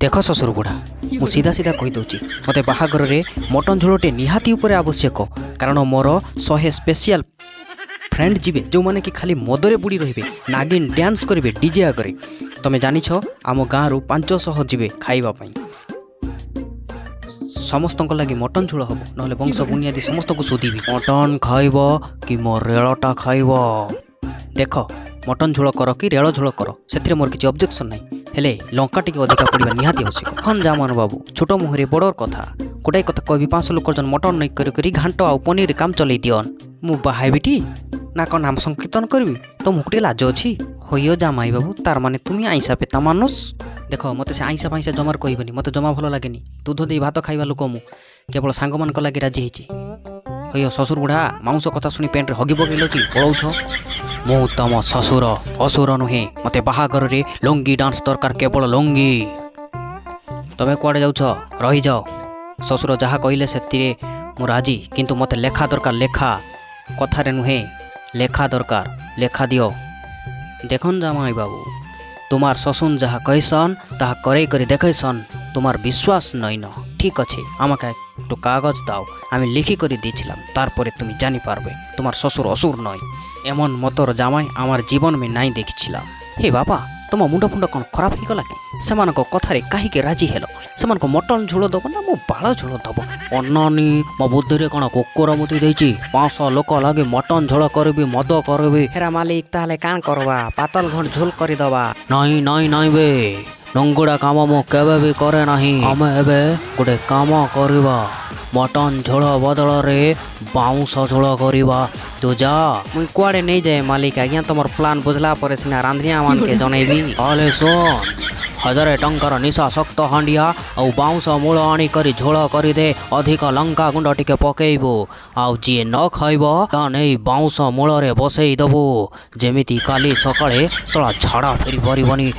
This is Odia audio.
ଦେଖ ଶ୍ୱଶୁର ବୁଢ଼ା, ମୁଁ ସିଧା ସିଧା କହିଦେଉଛି, ମୋତେ ବାହାଘରରେ ମଟନ୍ ଝୋଳଟେ ନିହାତି ଉପରେ ଆବଶ୍ୟକ। କାରଣ ମୋର 100 ସ୍ପେଶିଆଲ ଫ୍ରେଣ୍ଡ ଯିବେ, ଯେଉଁମାନେ କି ଖାଲି ମଦରେ ବୁଡ଼ି ରହିବେ, ନାଗିନ ଡ୍ୟାନ୍ସ କରିବେ ଡିଜେ ଆଗରେ। ତମେ ଜାଣିଛ, ଆମ ଗାଁରୁ 500 ଯିବେ ଖାଇବା ପାଇଁ। ସମସ୍ତଙ୍କ ଲାଗି ମଟନ୍ ଝୋଳ ହେବ, ନହେଲେ ବଂଶ ବୁନିଆଦି ସମସ୍ତଙ୍କୁ ଶୋଧିବି। ମଟନ୍ ଖାଇବ କି ମୋ ରେଳଟା ଖାଇବ? ଦେଖ, ମଟନ୍ ଝୋଳ କର କି ରେଳ ଝୋଳ କର, ସେଥିରେ ମୋର କିଛି ଅବଜେକ୍ସନ୍ ନାହିଁ, ହେଲେ ଲଙ୍କା ଟିକେ ଅଧିକା ପଡ଼ିବା ନିହାତି ଆବଶ୍ୟକ। ଖନ୍ ଜାମନ ବାବୁ, ଛୋଟ ମୁହଁରେ ବଡ଼ କଥା। ଗୋଟାଏ କଥା କହିବି, 500 ଲୋକ ଜଣ ମଟନ୍ ନେଇ କରି କରି ଘାଣ୍ଟ ଆଉ ପନିର କାମ ଚଲେଇ ଦିଅନ୍। ମୁଁ ବାହାବିଟି ନା କ'ଣ ନାମ ସଂକୀର୍ତ୍ତନ କରିବି? ତମକୁ ଟିକେ ଲାଜ ଅଛି? ହଇଓ ଜାମାଇ ବାବୁ, ତାର ମାନେ তুমি ଆଇଁଷା ପେତା ମାନୁଷ। ଦେଖ, ମୋତେ ସେ ଆଇଁଷା ଫାଇଁଷା ଜମାରୁ କହିବନି, ମୋତେ ଜମା ଭଲ ଲାଗେନି। ଦୁଧ ଦେଇ ଭାତ ଖାଇବା ଲୋକ ମୁଁ, କେବଳ ସାଙ୍ଗମାନଙ୍କ ଲାଗି ରାଜି ହେଇଛି। ହଇଓ ଶ୍ୱଶୁର ବୁଢ଼ା, ମାଉଁସ କଥା ଶୁଣି ପ୍ୟାଣ୍ଟରେ ହଗି ପକେଇଲ କି ପଳଉଛ? ମୁଁ ତମ ଶ୍ୱଶୁର, ଅସୁର ନୁହେଁ। ମୋତେ ବାହାଘରରେ ଲୁଙ୍ଗି ଡାନ୍ସ ଦରକାର, କେବଳ ଲୁଙ୍ଗି। ତମେ କୁଆଡ଼େ ଯାଉଛ? ରହିଯାଅ। ଶ୍ୱଶୁର ଯାହା କହିଲେ ସେଥିରେ ମୁଁ ରାଜି, କିନ୍ତୁ ମୋତେ ଲେଖା ଦରକାର, ଲେଖା। କଥାରେ ନୁହେଁ, ଲେଖା ଦରକାର, ଲେଖା ଦିଅ। ଦେଖନ୍ ଜାମାଇ ବାବୁ, ତୁମାର ଶ୍ୱଶୁର ଯାହା କହିସନ୍ ତାହା କରେଇ କରି ଦେଖେଇସନ୍, তোমার বিশ্বাস নই ন? ঠিক আছে, আমাকে একটু কাগজ দাও, আমি লিখি করে দিয়েছিলাম, তারপরে তুমি জানি পারবে তোমার শ্বশুর অসুর নয়। এমন মতর জামাই আমার জীবন মে নাই ଦେଖିছিলাম। ହେ ବାବା, ତୁମ ମୁଣ୍ଡ ଫୁଣ୍ଡ କ'ଣ ଖରାପ ହେଇଗଲା କି? ସେମାନଙ୍କ କଥାରେ କାହିଁକି ରାଜି ହେଲ? ସେମାନଙ୍କୁ ମଟନ୍ ଝୋଳ ଦେବ ନା ମୋ ବାଳ ଝୋଳ ଦେବ? ଅନାନି, ମୋ ବୁଦ୍ଧିରେ କ'ଣ କୁକୁର ମୁତି ଦେଇଛି? 500 ଲୋକ ଲାଗି ମଟନ୍ ଝୋଳ କରିବି, ମଦ କରିବି। ହେରା ମାଲିକ, ତାହେଲେ କାଣ କରବା? ପାତଲ ଘଣ୍ଟ ଝୋଲ କରିଦେବା? ନାଇଁ ନାଇଁ ନାଇଁ ବେ, ନଙ୍ଗୁଡ଼ା କାମ ମୁଁ କେବେ ବି କରେ ନାହିଁ। ଆମେ ଏବେ ଗୋଟେ କାମ କରିବା, ମଟନ୍ ଝୋଳ ବଦଳରେ ବାଉଁଶ ଝୋଳ କରିବା। ତୁ ଯା। ମୁଇଁ କୁଆଡ଼େ ନେଇଯାଏ ମାଲିକ ଆଜ୍ଞା, ତମର ପ୍ଲାନ୍ ବୁଝଲା ପରେ ସିନା ରାନ୍ଧିଆ ମାନକେ ଜଣେଇବି। ତାହେଲେ ଶୁଣ, 1000 ଟଙ୍କାର ନିଶା ଶକ୍ତ ହାଣ୍ଡିଆ ଆଉ ବାଉଁଶ ମୂଳ ଆଣିକରି ଝୋଳ କରିଦେ। ଅଧିକ ଲଙ୍କା ଗୁଣ୍ଡ ଟିକେ ପକେଇବୁ, ଆଉ ଯିଏ ନ ଖାଇବ ତା ନେଇ ବାଉଁଶ ମୂଳରେ ବସେଇ ଦବୁ, ଯେମିତି କାଲି ସକାଳେ ଶଳା ଝାଡ଼ା ଫେରି ପାରିବନି।